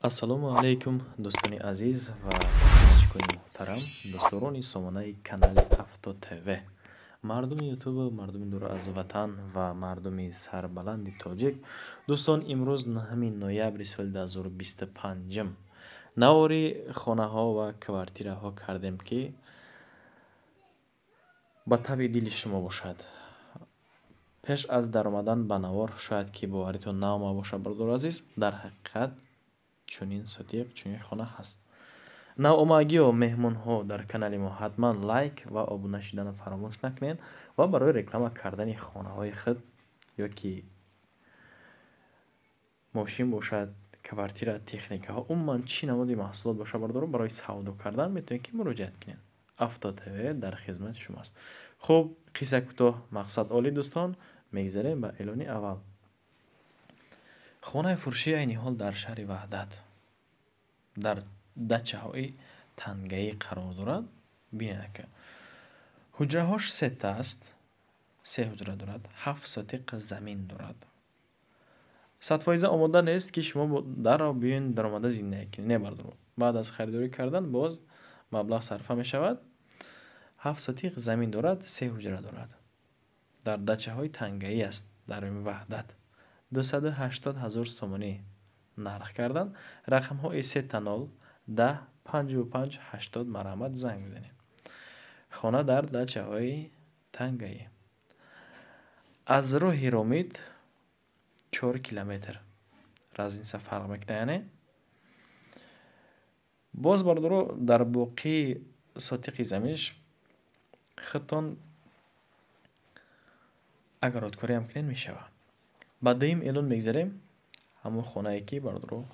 Ассалому алайкум, дӯстони азиз ва подписчикони муҳтарам, дӯстдорони сомонаи канали Авто ТВ, мардуми Ютуб, мардуми дур аз ватан ва мардуми сарбаланди тоҷик. Дӯстон, имрӯз 9 ноябри соли 2025 навори хонаҳо ва квартираҳо кардем, ки ба табъи дили шумо бошад. Пеш аз даромадан ба навор, шояд ки боваритон наомада бошад, бародари азиз, дар ҳақиқат чунин сотиқ, чунин хона ҳаст. Навомагиё, меҳмонҳо дар канали мо ҳатман лайк ва обуна шуданро фаромӯш накунед ва барои реклама кардани хонаҳои худ ё ки мошин бошад, квартира, техникаҳо, умуман чӣ намуди маҳсулот бошад, бародаро, барои савдо кардан метавонед, ки муроҷиат кунед. Авто ТВ дар хизмати шумоаст. Хуб, қисса кӯтоҳ, мақсад олӣ, дӯстон, мегзарем ба эълони аввал. Хонаи фурӯшӣ айни ҳол дар шаҳри Ваҳдат, дар дачаҳои Тангаӣ қарор дорад. Бинед, ака, ҳуҷраҳош сета аст, се ҳуҷра дорад, 7 сотиқ замин дорад. 100% омода нест, ки шумо дарро биёен, даромада зиндагӣ кунед. Не, бародаро, баъд аз харидорӣ кардан боз маблағ сарфа мешавад. 7 сотиқ замин дорад, се ҳуҷра дорад. Дар дачаҳои Тангаӣ аст, дар Ваҳдат. 280 ҳазор сомонӣ нарх кардан. Рақамҳои сета нол 10 55 80, марҳамат, занг бизанед. Хона дар дачаҳои Тангаӣ. Аз роҳи Ромит 4 километр. Разница фарқ мекунад, яъне. Боз, бародаро, дар боқии сотиқи заминаш худтон огородкориам кунед, мешавад. Ба дуюм эълон мегзарем. Ҳамон хонае, ки, бародаро,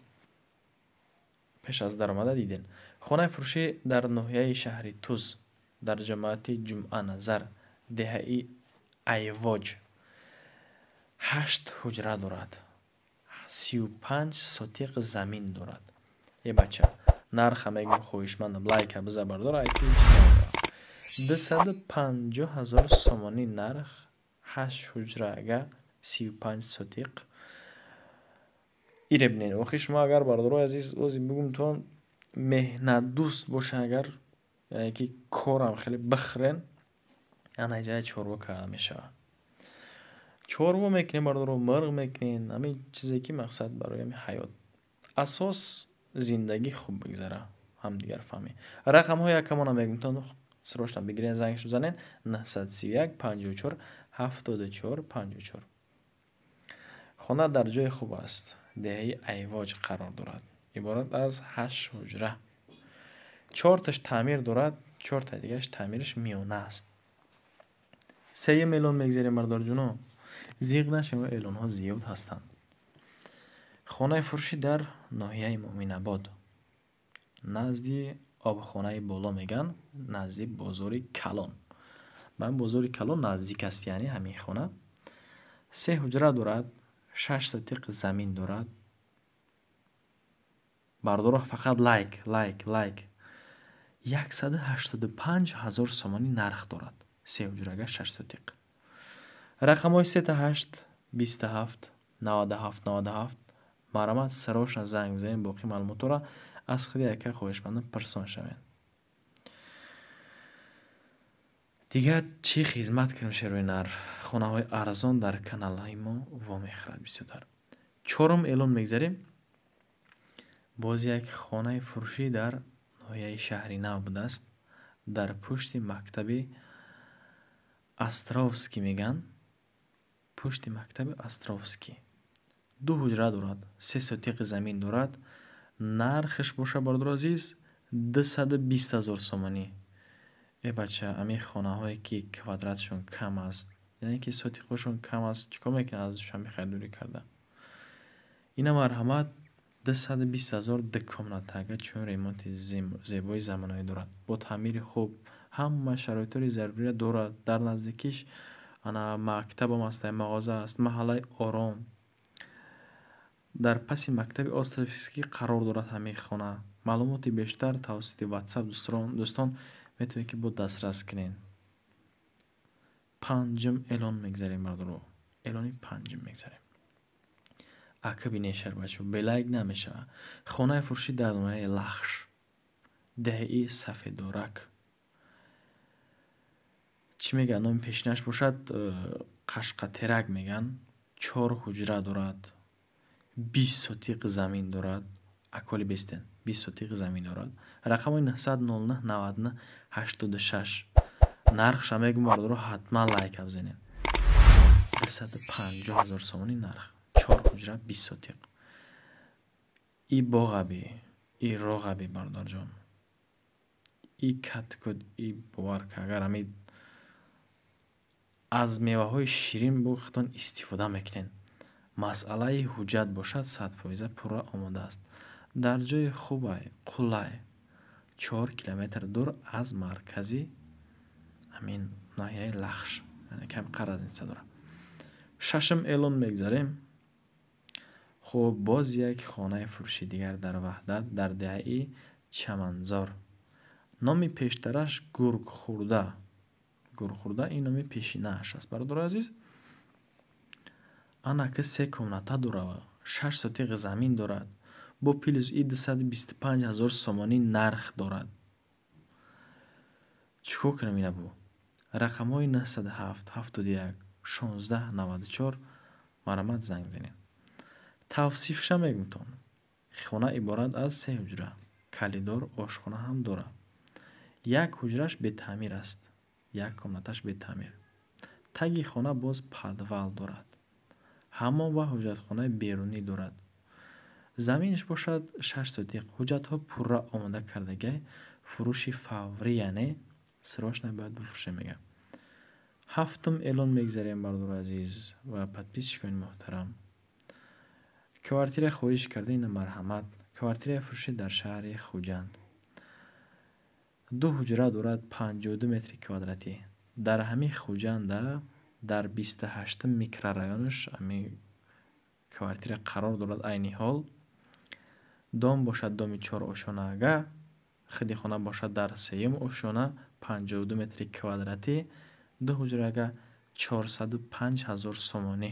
пеш аз даромада дидем. Хонаи фурӯшӣ дар ноҳияи шаҳри Туз, дар ҷамоати Ҷумъаназар, деҳаи Айвоҷ. 8 ҳуҷра дорад. 35 сотиқ замин дорад. Е бача, нарха мегӯм, хоҳишмандам, лайка биза, бародаро, айти 250 ҳазор сомонӣ нарх, 8 ҳуҷрага, 35 сотиқ. Ире бинед, охи шумо агар, бародарои азиз, ози бигӯм, меҳнатдӯст боша, агар яъне ки корам хеле бихӯрен, ана ҷая чорво карда мешавад. Чорво мекунем, бародаро, мирғ мекунем, ҳамин чизе, ки мақсад барои ҳамин ҳаёт. Асос зиндагӣ хуб бигзара, ҳамдигар фаҳмед. Рақамҳои якамона мегӯм, срочно бигирен, зангш бизанед: 931 54 74 54. Хона дар ҷои хуб аст. Деҳаи Айвоҷ қарор дорад. Иборат аз 8 ҳуҷра. Чорташ таъмир дорад, чорта дигараш таъмираш миёна аст. Сеюм эълон мегзарем, бародарҷуно. Зиқ нашавед, эълонҳо зиёд ҳастанд. Хонаи фурӯшӣ дар ноҳияи Муъминобод. Назди обхонаи боло мегӯянд, назди бозори калон. Ба ҳамин бозори калон наздик аст, яъне ҳамин хона. Се ҳуҷра дорад, 6 сотиқ замин дорад. Бародаро, фақат лайк, лайк, лайк. 185 ҳазор сомонӣ нарх дорад. Се ҳуҷрага, 6 сотиқ. Рақамҳои сета ҳашт, 27, 97, 97. Марҳамат, срочно занг бизанед, боқӣ маълумотҳоро аз худи ака хоҳишмандам пурсон шавед. Дигар чӣ хизмат кунем, шерои нар? Хонаҳои арзон дар каналҳои мо вомехӯрад бисёртар. Чорум эълон мегзарем. Боз як хонаи фурӯшӣ дар ноҳияи шаҳри Нав будааст. Дар пушти мактаби Островский мегӯянд. Пушти мактаби Островский. Ду ҳуҷра дорад, се сотиқи замин дорад. Нархаш боша, бародари азиз, 220 ҳазор сомонӣ. Э бача, ҳамин хонаҳое, ки квадратшон кам аст, яъне ки сотиқҳошон кам аст, чӣ кор мекунад аз Душанбе харидорӣ карда? Ина, марҳамат, 220 ҳазор, ду комнатага, чун ремонти зебои замонавӣ дорад. Бо таъмири хуб, ҳама шароитҳои зарурия дорад. Дар наздикиш ана мактабам аст, мағоза аст, маҳаллаи ором. Дар паси мактаби Островский қарор дорад ҳамин хона. Маълумоти бештар тавассути WhatsApp, дӯстон, метавонед, ки бо дастрас кунед. Панҷум эълон мегзарем, бародаро. Эълони панҷум мегзарем. Ака бинешар, бачо, бе лайк намешавад. Хонаи фурӯшӣ дар ноҳияи Лахш, деҳаи Сафедорак. Чӣ мегӯянд, номи пешинаш бошад Қашқатерак мегӯянд. Чор ҳуҷра дорад, 20 сотиқ замин дорад. Аколи бестен, 20 сотиқ замин дорад. Рақамҳои 909 99 86. Нархша мегӯм, бардоро, ҳатман лайка бизанед. 250 000 сомонӣ нарх. Чор ҳуҷра, 20 сотиқ. И боғаби, и роғаби, бародарҷон, и каткуд, и бовар ка, агар ҳами аз меваҳои ширин бо худтон истифода мекунед. Масъалаи ҳуҷҷат бошад, 100 фоиза пурра омода аст. Дар ҷои хубай, қулай, 4 километр дур аз маркази ҳамин ноҳияи Лахш, яъне каме разница дорад. Шашум эълон мегзарем. Хуб, боз як хонаи фурӯши дигар дар Ваҳдат, дар деҳаи Чаманзор. Номи пештараш Гургхӯрда. Гургхӯрда ин номи пешинааш аст, бародарои азиз. Анаки се комната дорад, 6 сотиқ замин дорад. Бо плюс и 225 000 сомонӣ нарх дорад. Чӣ кор кунем ина бу? Рақамҳои 907 71 16 94, марҳамат, занг бизанед. Тавсифша мегӯмтон. Хона иборат аз се ҳуҷра, калидор, ошхона ҳам дорад. Як ҳуҷраш бетаъмир аст, як комнаташ бетаъмир. Таги хона боз подвал дорад. Ҳаммом ва ҳоҷатхонаи берунӣ дорад. Заминаш бошад 6 сотиқ. Ҳуҷҷатҳо пурра омода кардагиай. Фурӯши фаврӣ, яъне срочно бояд бифурӯшем, мегӯям. Ҳафтум эълон мегзарем, бародари азиз ва подписчикони муҳтарам. Квартира хоҳиш карда, ина марҳамат. Квартираи фурӯшӣ дар шаҳри Хуҷанд. Ду ҳуҷра дорад, 52 метри квадратӣ. Дар ҳамин Хуҷанда, дар 28-ум микрорайонаш ҳамин квартира қарор дорад айни ҳол. Дом бошад доми чорошёнаага, худи хона бошад дар сеюм ошёна, 52 метри квадратӣ, ду ҳуҷрага, 405 000 сомонӣ.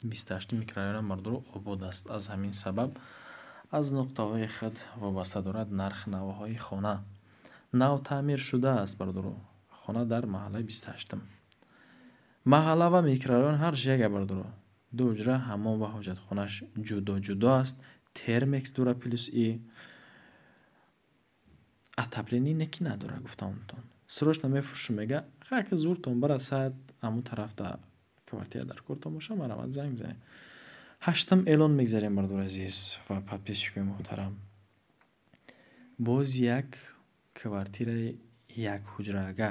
28-ум микрорайонам, бародаро, обод аст. Аз ҳамин сабаб аз нуқтаҳои худ вобаста дорад нархи навоҳои хона. Нав таъмир шудааст, бародаро. Хона дар маҳаллаи 28-ум. Маҳалла ва микрорайон ҳарш яке, бародаро. Ду ҳуҷра, ҳаммом ва ҳоҷатхонааш ҷудо ҷудо аст. Термекс дора, плюс и отопление неки надора, гуфтаамтон. Срочно мефурӯшем, мега. Хаки зуртон барасад, ҳамун тарафта квартира дар кортон боша, марҳамат, занг бизанед. Ҳаштум эълон мегзарем, бародари азиз ва подписчикои муҳтарам. Боз як квартираи якҳуҷрага,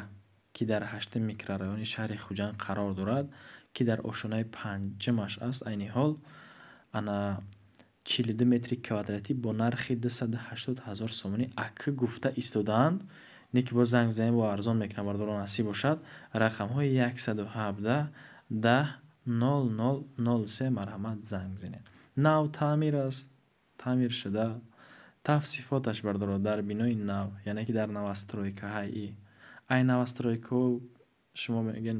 ки дар ҳаштум микрорайони шаҳри Хуҷанд қарор дорад, ки дар ошёнаи панҷумаш аст айни ҳол. Ана 42 метри квадратӣ бо нархи 280 000 сомонӣ акы гуфта истодаанд. Не ки боз занг бизанем, бо арзон мекунам, бародаро, насиб бошад. Рақамҳои 117 10 00 03, марҳамат, занг бизанед. Нав таъмир аст, таъмир шуда. Тавсифоташ, бародаро, дар бинои нав, яъне ки дар новостройкаҳаи. Ай новостройкаҳо шумо мегӯед,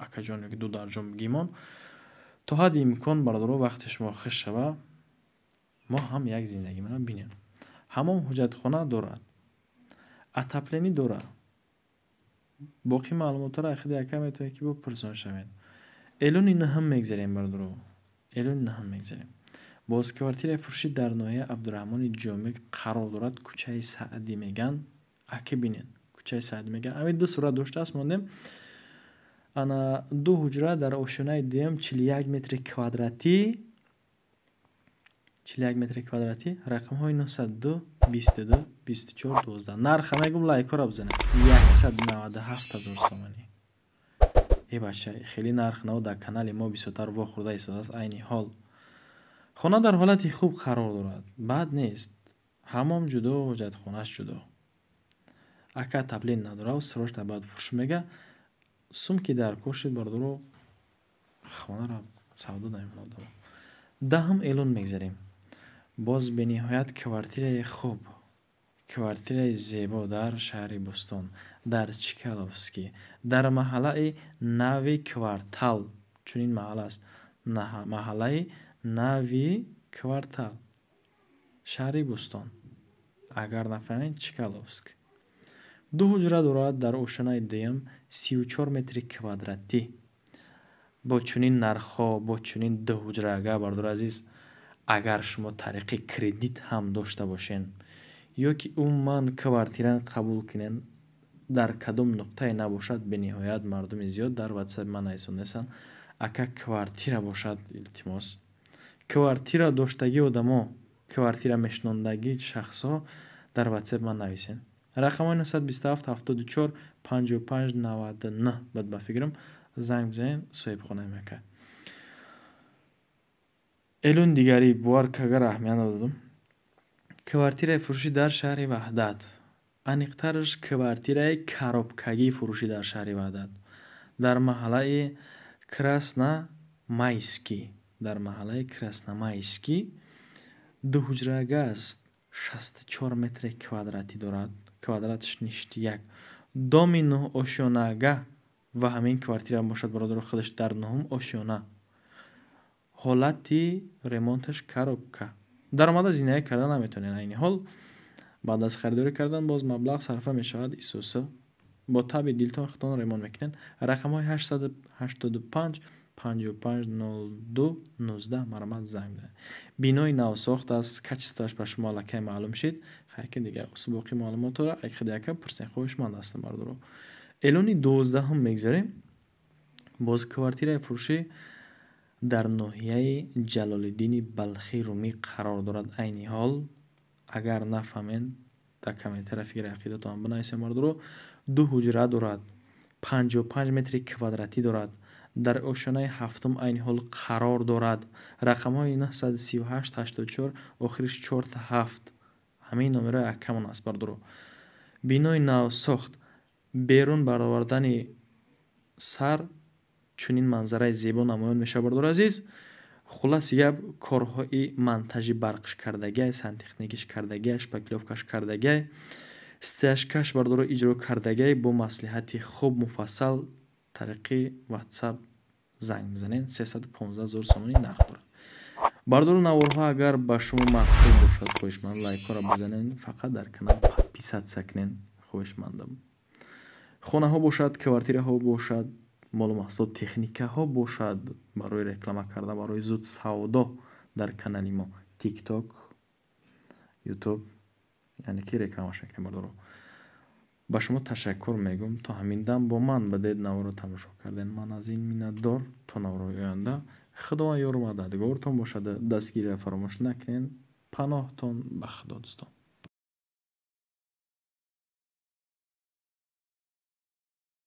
акаҷон ёки дударҷон, бигимон. То ҳадди имкон, бародаро, вақте шумо хуш шава, мо ҳам як зиндагимонро бинем. Ҳаммом, ҳоҷатхона дорад. Отопление дорад. Боқӣ маълумотҳоро худи ака метавонед, ки бипурсон шавед. Эълони нӯҳум мегзарем, бародаро. Эълони нӯҳум мегзарем. Боз квартираи фурӯшӣ дар ноҳияи Абдураҳмони Ҷомӣ қарор дорад. Кӯчаи Саъдӣ мегӯянд. Аки бинед. Кӯчаи Саъдӣ мегӯянд. Ҳамин ду сурат доштааст, мондем. Ана ду ҳуҷра дар ошёнаи дуюм, 41 метри квадратӣ, 41 метри квадратӣ, рақамҳои 902 22 24 12. Нарха мегӯм, лайкҳоро бизанед. 197 000 сомонӣ. Э бача, хеле нарх нав дар канали мо бисёртар вохӯрда истодааст айни ҳол. Хона дар ҳолати хуб қарор дорад, бад нест. Ҳаммом ҷудо, ҳоҷатхонааш ҷудо. Ака отопление надорад, срочно бояд фурӯш, мега. Сум ки дар кор шуд, бародаро, хонаро савдо намемонад. Даҳум эълон мегзарем. Боз бениҳоят квартираи хуб, квартираи зебо дар шаҳри Бӯстон, дар Чкаловский, дар маҳаллаи Нави Квартал. Чунин маҳалла аст. Маҳаллаи Нави квартал, шаҳри Бӯстон. Агар нафаҳмед, Чкаловск. Ду ҳуҷра дорад, дар ошёнаи дуюм, 34 метри квадратӣ. Бо чунин нархҳо, бо чунин ду ҳуҷрага, бардори азиз, агар шумо тариқи кредит ҳам дошта бошен ё ки умуман квартиран қабул кунен, дар кадом нуқтае набошад, бениҳоят мардуми зиёд дар ватсапи ман нависондастанд: «Ака, квартира бошад, илтимос». Квартира доштагӣ одамо, квартира мешинондагӣ шахсҳо дар ватсапи ман нависен. Рақамҳои 927 74 55 99 бад ба фикрам, занг бизанед, соҳибхонаи мака. Эълони дигарӣ, бовар агар аҳамият надодам. Квартираи фурӯшӣ дар шаҳри Ваҳдат. Аниқтараш, квартираи коробкагии фурӯшӣ дар шаҳри Ваҳдат. Дар маҳаллаи Красномайский, дар маҳаллаи Красномайский дуҳуҷрага аст, 64 метри квадратӣ дорад, квадраташ ништяк. Доми нӯҳошёнага ва ҳамин квартира бошад, бародаро, худаш дар нӯҳум ошёна. Ҳолати ремонташ коробка. Даромада зиндагӣ карда наметавонед айни ҳол. Баъд аз харидорӣ кардан боз маблағ сарфа мешавад исоса. Бо табъи дилтон худтон ремонт мекунед. Рақамҳои 885 55 02 19, марҳамат, занг бизанед. Бинои навсохт аст, качествоаш ба шумо аллакай маълум шид. Хайр, ки дигар боқӣ маълумотро худи ака пурсен, хоҳишманд ҳастам, бародаро. Эълони 12-ҳум мегзарем. Боз квартираи фурӯшӣ дар ноҳияи Ҷалолиддини Балхи Румӣ қарор дорад айни ҳол. Агар нафаҳмед, дар комментария фикри ақидатон бинависед, бародаро. Ду ҳуҷра дорад, 55 метри квадратӣ дорад, дар ошёнаи ҳафтум айни ҳол қарор дорад. Рақамҳои 938 84, охириш 4 7. Ҳамин номерои акамон аст, бародаро. Бинои навсохт, берун баровардани сар чунин манзараи зебо намоён мешавад, бародари азиз. Хулоси гап, корҳои монтажи барқш кардагиай, сантехникиш кардагиай, шпаклёвкаш кардагиай, стяжкаш, бародаро, иҷро кардагиай. Бо маслиҳати хуб, муфассал тариқи ватсап занг мезанед. 315 0 сомонӣ нарх дорад, бародаро. Наворҳо агар ба шумо маъқул бошад, хоҳишманд, лайкҳоро бизанед, фақат дар канал подписаться кунед, хоҳишмандам. Хонаҳо бошад, квартираҳо бошад, молу маҳсулот, техникаҳо бошад, барои реклама кардан, барои зуд савдо дар канали мо Тикток, Ютуб, яъне ки рекламаш мекунем, бародаро. Ба шумо ташаккур мегӯм, то ҳамин дам бо ман будед, наворро тамошо кардем. Ман аз ин миннатдор. То наворҳои оянда Худованд ёру мададгортон бошад. Дастгириро фаромӯш накунед. Паноҳтон ба Худо, дӯстон.